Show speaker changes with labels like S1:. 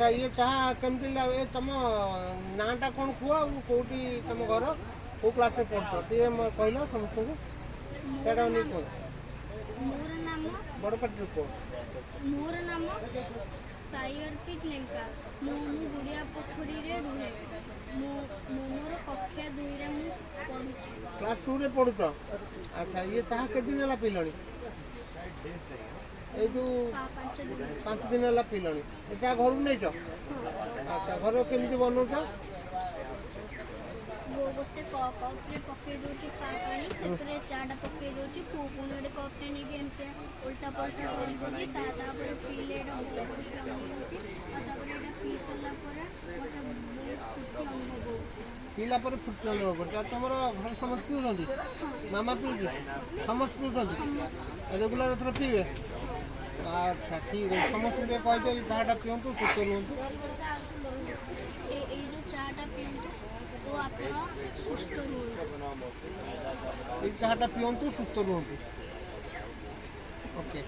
S1: ଆଚ୍ଛା, ଇଏ ଚାହା କେମିତି ଏ ତମ ନାଁଟା କ'ଣ କୁହ ଆଉ କେଉଁଠି ତମ ଘର, କେଉଁ କ୍ଲାସ୍ରେ ପଢ଼ୁଛ, ଟିକେ କହିଲ ସମସ୍ତଙ୍କୁ। ସେଇଟା ନେଇ କୁହ।
S2: ମୋର ନାମ
S1: ବଡ଼ ପାଟିରେ କୁହ।
S2: ମୋର ନାମ ସାଇଅର୍ପିତ ଲେଙ୍କା। ମୁଁ ଗୁଡ଼ିଆ ପୋଖରୀରେ ରୁହେ। ମୁଁ ମୋର କକ୍ଷା 2ରେ ମୁଁ ପଢ଼ୁଛି।
S1: କ୍ଲାସ୍ 2ରେ ପଢ଼ୁଛ। ଆଚ୍ଛା, ଇଏ ଚାହା କେତେ ଦିନ ହେଲା ପିଇଲଣି? ଏଇ ଯେଉଁ
S2: 5 ଦିନ।
S1: 5 ଦିନ ହେଲା ପିଇଲଣି। ଏ ଚାହା ଘରକୁ ନେଇଛ? ଆଚ୍ଛା, ଘରେ କେମିତି ବନଉଛ?
S2: ଗୋଟେ କପ୍ରେ ପକେଇ ଦେଉଛି ପାଣି, ସେଥିରେ ଚାଟା ପକେଇ ଦେଉଛି। ପୁଣି ଗୋଟେ କପ୍ଟେ ନେଇକି ଏମିତି ଓଲଟା ପଲଟା କରିଦେଉଛି। ତାପରେ ପିଇଲେ ଏଇଟା ବହୁତ ଖୁସି ଅନୁଭବ ହେଉଛି। ଆଉ ତାପରେ ଏଇଟା ପିଇ ସାରିଲା ପରେ ମୋତେ ବହୁତ ଖୁସି ଅନୁଭବ ହେଉଛି।
S1: ପିଇଲା ପରେ ଫୁର୍ତ୍ତି ଅନୁଭବ କରୁଛ। ଆଉ ତମର ଘରେ ସମସ୍ତେ ପିଉଛନ୍ତି? ମାମା ପିଉଛୁ, ସମସ୍ତେ ପିଉଛନ୍ତି? ରେଗୁଲାର ଏଥର ପିଇବେ? ଆଚ୍ଛା, ଠିକ୍ ଅଛି। ସମସ୍ତଙ୍କୁ ଟିକେ କହିଦିଅ, ଏଇ ଚାହାଟା ପିଅନ୍ତୁ, ସୁସ୍ଥ ରୁହନ୍ତୁ।
S2: ଏଇ ଯେଉଁ ଚାଟା ପିଅନ୍ତୁ ଓ ଆପଣ ସୁସ୍ଥ ରୁହନ୍ତୁ।
S1: ଏଇ ଚାହାଟା ପିଅନ୍ତୁ, ସୁସ୍ଥ ରୁହନ୍ତୁ। ଓକେ।